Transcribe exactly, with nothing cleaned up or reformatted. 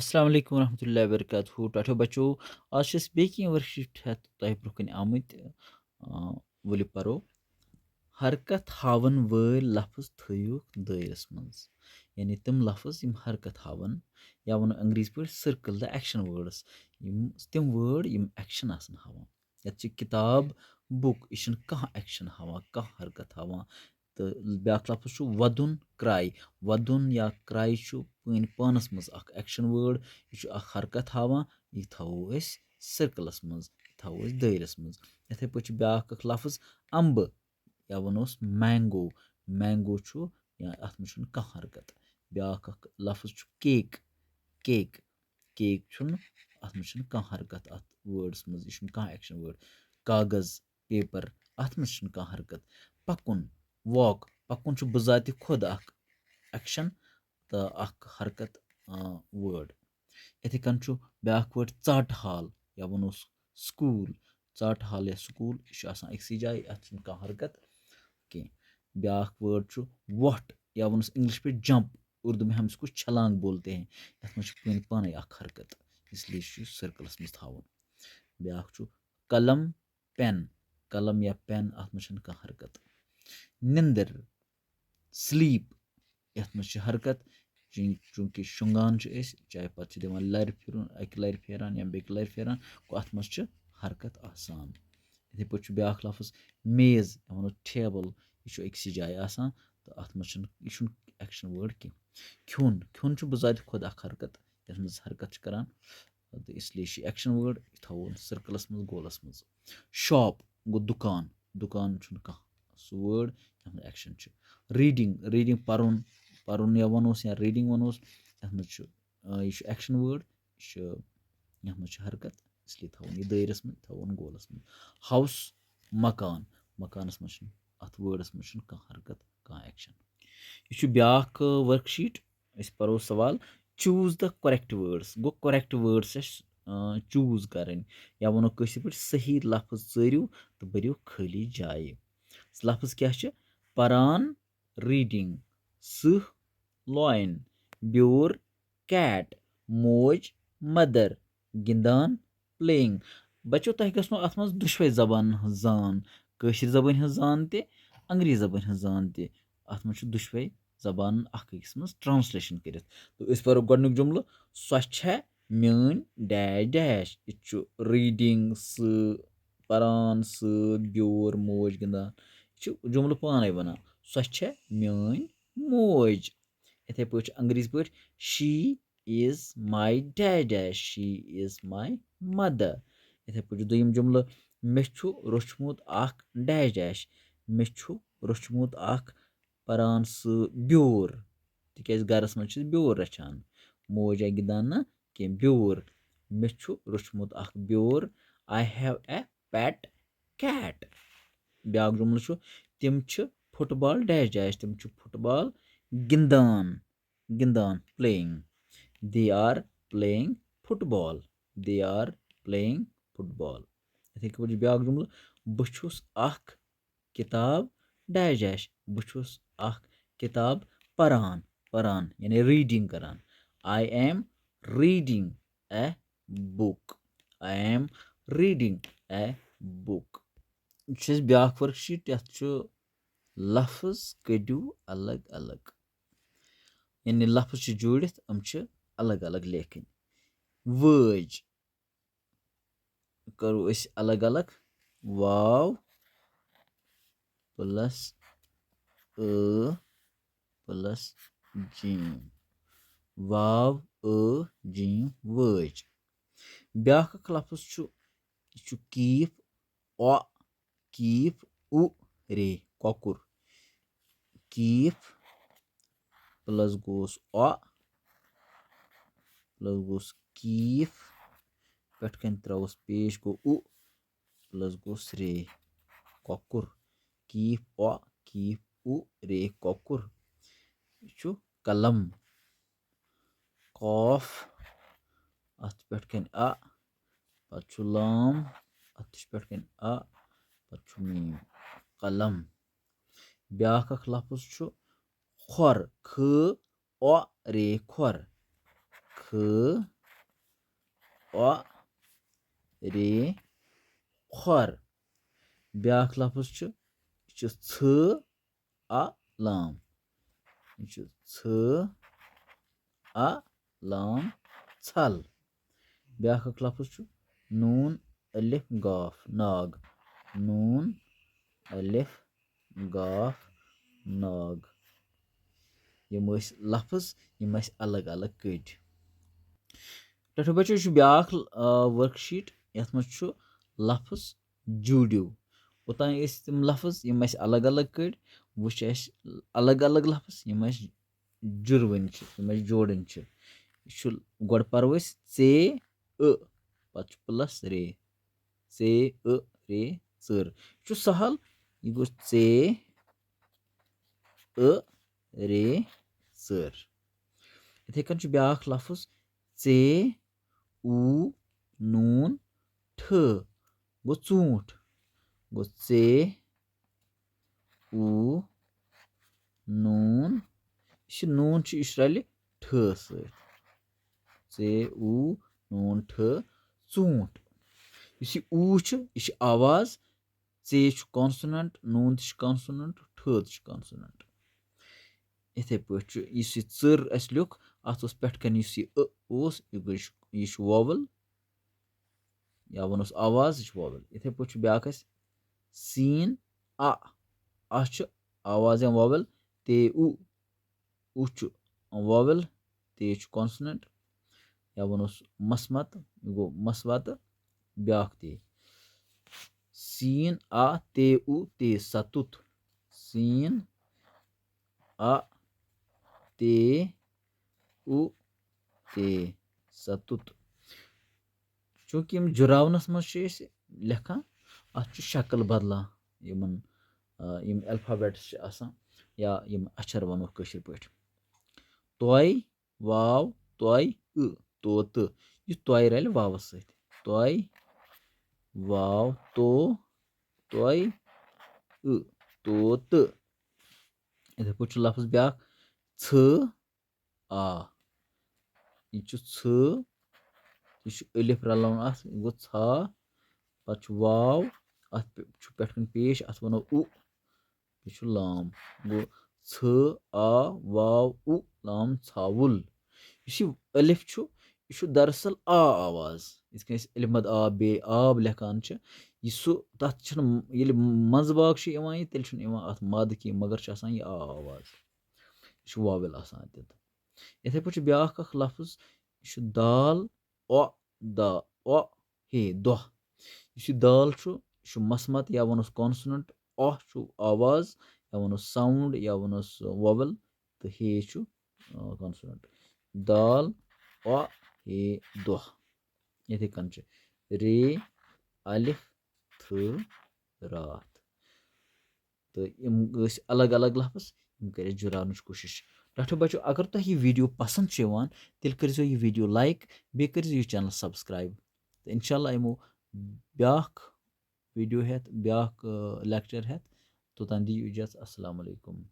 السلام علیکم ورحمۃ اللہ وبرکاتہ۔ ٹاٹھو بچو، آز چھِ أسۍ بیٚیہِ کینٛہہ ورک شیٖٹ ہٮ۪تھ تۄہہِ برونٛہہ کَنہِ آمٕتۍ۔ آ، ؤلِو پَرو۔ حرکت ہاوَن وٲلۍ لفظ تھٲیِوکھ دٲیرَس منٛز، یعنی تِم لفظ یِم حرکت ہاوَن، یا وَنو انگریزی پٲٹھۍ circle the action words، یِم تِم وٲڈ یِم ایکشن آسَن ہاوان۔ یَتھ چھِ کِتاب، بُک، یہِ چھُنہٕ کانٛہہ ایکشن ہاوان، کانٛہہ حرکت ہاوان۔ تہٕ بیٛاکھ لفظ چھُ وَدُن، کرٛاے۔ وَدُن یا کرٛاے چھُ پٲنۍ پانَس منٛز اکھ ایکشن وٲڈ، یہِ چھُ اکھ حرکت ہاوان، یہِ تھاوو أسۍ سٔرکٕلَس منٛز، یہِ تھاوو أسۍ دٲیرَس منٛز۔ یِتھَے پٲٹھۍ چھُ بیٛاکھ اکھ لفظ اَمبہٕ، یا وَنوس مینگو۔ مینگو چھُ، یا اَتھ منٛز چھُنہٕ کانٛہہ حرکت۔ بیٛاکھ اکھ لفظ چھُ کیک۔ کیک، کیک چھُنہٕ، اَتھ منٛز چھُنہٕ کانٛہہ حرکت اَتھ وٲڈَس منٛز، یہِ چھُنہٕ کانٛہہ ایکشن وٲڈ۔ کاغذ، پیپر، اَتھ منٛز چھُنہٕ کانٛہہ حرکت۔ پَکُن، واک، پَکُن چھُ بذاتِ خۄد اکھ ایکشن تہٕ اکھ حرکت، آ، وٲڈ۔ یِتھَے کٔنۍ چھُ بیٛاکھ وٲڈ ژاٹہٕ ہال، یا وَنوس سکوٗل۔ ژاٹہٕ ہال یا سکوٗل، یہِ چھُ آسان أکسٕے جایہِ، اَتھ چھُنہٕ کانٛہہ حرکت کینٛہہ۔ بیٛاکھ وٲڈ چھُ وۄٹھ، یا وَنوس اِنگلِش پٲٹھۍ جمپ، اردو میں ہم اس کو چھلانگ بولتے ہیں۔ یَتھ منٛز چھُ پٲنۍ پانَے اکھ حرکت، اس لیے چھُ یہِ سٔرکٕلَس منٛز تھاوُن۔ بیٛاکھ چھُ قلم، پین، قلم یا پین، اَتھ منٛز چھَنہٕ کانٛہہ حرکت۔ نِندٕر، سلیپ، یَتھ منٛز چھِ حرکت، چوٗن-، چوٗنٛکہِ شۄنٛگان چھِ أسۍ، چاہے پَتہٕ چھِ دِوان لَرِ پھِرُن، اَکہِ لَرِ پھیران یا بیٚکہِ لَرِ پھیران، گوٚو اَتھ منٛز چھِ حرکت آسان۔ یِتھَے پٲٹھۍ چھُ بیٛاکھ لفظ میز، یا وَنو ٹیبٕل، یہِ چھُ أکسٕے جایہِ آسان، تہٕ اَتھ منٛز چھُنہٕ، یہِ چھُنہٕ ایکشن وٲڈ کینٛہہ۔ کھیوٚن، کھیوٚن چھُ بذاتِ خۄد اکھ حرکت، یَتھ منٛز حرکت چھِ کران، تہٕ اس لیے چھُ ایکشن وٲڈ، یہِ تھاوون سٔرکٕلَس منٛز، گولَس منٛز۔ شاپ گوٚو دُکان، دُکان چھُنہٕ کانٛہہ سُہ وٲڈ یَتھ منٛز ایکشن چھُ۔ ریٖڈِنگ، ریٖڈِنگ پَرُن، پَرُن یا وَنوس یا ریٖڈِنگ وَنوس، یَتھ منٛز چھُ، آ، یہِ چھُ ایکشن وٲڈ، یہِ چھُ، یَتھ منٛز چھِ حرکت، اس لیے تھاوون یہِ دٲیرَس منٛز، تھاوون گولَس منٛز۔ ہاوُس، مکان، مکانَس منٛز چھُنہٕ، اَتھ وٲڈَس منٛز چھُنہٕ کانٛہہ حرکت، کانٛہہ ایکشن۔ یہِ چھُ بیٛاکھ، آ، ورک شیٖٹ، أسۍ پَرو سوال، choose the correct words۔ گوٚو correct words چھِ اَسہِ، آ، choose کَرٕنۍ، یا وَنو کٲشِر پٲٹھۍ صحیح لفظ ژٲرِو تہٕ بٔرِو خٲلی جایہِ۔ لفظ کیٛاہ چھِ؟ پَران، reading، سٕہہ، lion، بیور، cat، موج، mother، گِنٛدان، playing۔ بچو، تۄہہِ گژھنو اَتھ منٛز دُشوَے زبانَن ہٕنٛز زان، کٲشِر زبٲنۍ ہٕنٛز زان تہِ، انگریزی زبٲنۍ ہٕنٛز زان تہِ۔ اَتھ منٛز چھُ دُشوَے زبانَن اکھ أکِس منٛز translation کٔرِتھ۔ تہٕ أسۍ پَرو گۄڈٕنیُک جملہٕ، سۄ چھےٚ میٛٲنۍ dash dash۔ یہِ چھُ reading، سٕہہ، پَران، سٕہہ، بیور، موج گِنٛدان۔ یہِ چھُ جملہٕ پانَے وَنان، سۄ چھےٚ میٛٲنۍ موج۔ یِتھَے پٲٹھۍ چھُ انگریزی پٲٹھۍ، she is my dash dash، she is my mother۔ یِتھَے پٲٹھۍ چھُ دوٚیِم جملہٕ، مےٚ چھُ روٚچھمُت اکھ dash dash، مےٚ چھُ روٚچھمُت اکھ، پَران، سٕہہ، بیور، تِکیٛازِ گَرَس منٛز چھِ أسۍ بیور رَچھان، موج آیہِ گِنٛدان نہٕ کینٛہہ، بیور۔ مےٚ چھُ روٚچھمُت اکھ بیور، I have a pet cat۔ بیٛاکھ جملہٕ چھُ، تِم چھِ فُٹ بال dash dash، تِم چھِ فُٹ بال گِنٛدان، گِنٛدان، playing۔ They are playing football، they are playing football۔ یِتھَے کٔنۍ چھُ بیٛاکھ جملہٕ، بہٕ چھُس اکھ کِتاب dash dash، بہٕ چھُس اکھ کِتاب پَران، پَران، یعنی reading کران۔ I am reading a book، I am reading a book۔ یہِ چھُ اَسہِ بیٛاکھ ورک شیٖٹ، یَتھ چھُ لفظ کٔڑِو الگ الگ، یعنی لفظ چھِ جوٗڑِتھ، یِم چھِ الگ الگ لیکھٕنۍ۔ وٲج کَرو أسۍ الگ الگ، واو plus ٲ plus جیم، واو ٲ جیم، وٲج۔ بیٛاکھ اکھ لفظ چھُ، یہِ چھُ کیٖف، او، کیٖف، اُ، رے، کۄکُر۔ کیٖف plus گوس او، plus گوس کیٖف، پٮ۪ٹھ کَنۍ ترٛاوُس پیش گوٚو اُ، plus گوس رے، کۄکُر۔ کیٖف او، کیٖف اُ، رے، کۄکُر۔ یہِ چھُ قلم۔ قاف، اَتھ چھُ پٮ۪ٹھ کَنۍ اَ، پَتہٕ چھُ لام، اَتھ تہِ چھُ پٮ۪ٹھ کَنۍ اَ، پَتہٕ چھُ میٖم۔ قلم۔ بیٛاکھ اکھ لفظ چھُ کھۄر، کھ، او، رے، کھۄر۔ کھ، او، رے، کھۄر۔ بیٛاکھ لفظ چھُ، یہِ چھُ ژھ، ا، لام۔ یہِ چھُ ژھ، ا، لام، ژھل۔ بیٛاکھ اکھ لفظ چھُ نوٗن الف گاف ناگ۔ نوٗن الف گاف ناگ۔ یِم ٲسۍ لفظ، یِم اَسہِ الگ الگ کٔڑۍ۔ ٹَٹھو بَچو، یہِ چھُ بیٛاکھ، آ، ؤرٕک شیٖٹ، یَتھ منٛز چھُ لفظ جوٗڈِو۔ اوٚتام ٲسۍ تِم لفظ، یِم اَسہِ الگ الگ کٔڑۍ۔ وۄنۍ چھِ اَسہِ الگ الگ لفظ، یِم اَسہِ جُڑوٕنۍ چھِ، یِم اَسہِ جوڑٕنۍ چھِ۔ یہِ چھُ، گۄڈٕ پَرو أسۍ ژے ٲ، پَتہٕ چھُ پٕلَس رے۔ ژے ٲ رے ژٔر۔ یہِ چھُ سَہَل۔ یہِ گوٚو ژے ٲ رے ژٔر۔ یِتھَے کٔنۍ چھُ بیٛاکھ لفظ، ژے اوٗ نوٗن ٹھٲ۔ گوٚو ژوٗنٛٹھ۔ گوٚو ژے اوٗ نوٗن، یہِ چھُ نوٗن چھُ، یہِ چھُ رَلہِ ٹھٲ سۭتۍ۔ ژے اوٗ نوٗن ٹھٲ، ژوٗنٛٹھ۔ یُس یہِ اوٗ چھُ، یہِ چھُ آواز، ژے چھُ consonant، نوٗن تہِ چھُ consonant، ٹھٲ تہِ چھُ consonant۔ یِتھَے پٲٹھۍ چھُ، یُس یہِ ژٔر اَسہِ لیوٚکھ، اَتھ اوس پٮ۪ٹھ کَنہِ یُس یہِ ٲ اوس، یہِ گوٚو، یہِ چھُ، یہِ چھُ vowel، یا وَنوس آواز، یہِ چھُ vowel۔ یِتھَے پٲٹھۍ چھُ بیٛاکھ اَسہِ سیٖن آ، اَتھ چھُ آواز یا vowel تے اُ، اُ چھُ vowel، تے چھُ consonant، یا وَنوس مسمت، یہِ گوٚو مسوتہٕ، بیٛاکھ تے۔ سیٖن آ تے اُ تے ستُت۔ سیٖن آ تے اُ تے ستُت۔ چوٗنٛکہِ یِم جُراونَس منٛز چھِ أسۍ لیکھان، اَتھ چھُ شکل بدلان، یِمَن، آ، یِم alphabets چھِ آسان یا یِم اَچھر وَنو کٲشِر پٲٹھۍ۔ تۄے، واو، تۄے، ٲ، طوطہٕ۔ یہِ تۄے رَلہِ واوَس سۭتۍ۔ تۄے، واو، تو، تۄے، ٲ، طوطہٕ۔ یِتھَے پٲٹھۍ چھُ لفظ بیٛاکھ، ژھٲ، آ۔ یہِ چھُ ژھٲ، یہِ چھُ الف رَلاوُن اَتھ، یہِ گوٚو ژھا، پَتہٕ چھُ واو، اَتھ پے-، چھُ پٮ۪ٹھ کَنہِ پیش، اَتھ وَنو اُ، یہِ چھُ لام۔ گوٚو ژھٲ، آ، واو، اُ، لام، ژھاوُل۔ یُس یہِ الف چھُ، یہِ چھُ دراصل آ آواز۔ یِتھ کٔنۍ أسۍ الف مد آ بے آب لیکھان چھِ، یہِ سُہ، تَتھ چھِنہٕ، ییٚلہِ منٛزٕ باگ چھُ یِوان یہِ، تیٚلہِ چھُنہٕ یِوان اَتھ مد کینٛہہ، مگر چھِ آسان یہِ آ آواز۔ یہِ چھُ vowel آسان تیُتھ۔ یِتھَے پٲٹھۍ چھُ بیٛاکھ اَکھ لفظ، یہِ چھُ دال، او، دا، او، ہے، دۄہ۔ یُس یہِ دال چھُ، یہِ چھُ مسمت یا وَنوس consonant، او چھُ آواز یا وَنوس sound یا وَنوس vowel، تہٕ ہے چھُ، آ، consonant۔ دال، او، ہے، دۄہ۔ یِتھَے کٔنۍ چھُ رے، الف، تھٲ، راتھ۔ تہٕ یِم ٲسۍ الگ الگ لفظ، یِم کٔرۍ اَسہِ جُراونٕچ کوٗشِش۔ ٹَٹھو بَچو، اگر تۄہہِ یہِ video پَسنٛد چھُ یِوان، تیٚلہِ کٔرۍزیو یہِ video like، بیٚیہِ کٔرۍزیو یہِ channel subscribe۔ تہٕ اِنشاء اللہ یِمو بیٛاکھ video ہٮ۪تھ، بیٛاکھ، آ، lecture ہٮ۪تھ۔ توٚتام دِیِو اِجازت۔ السلام علیکم۔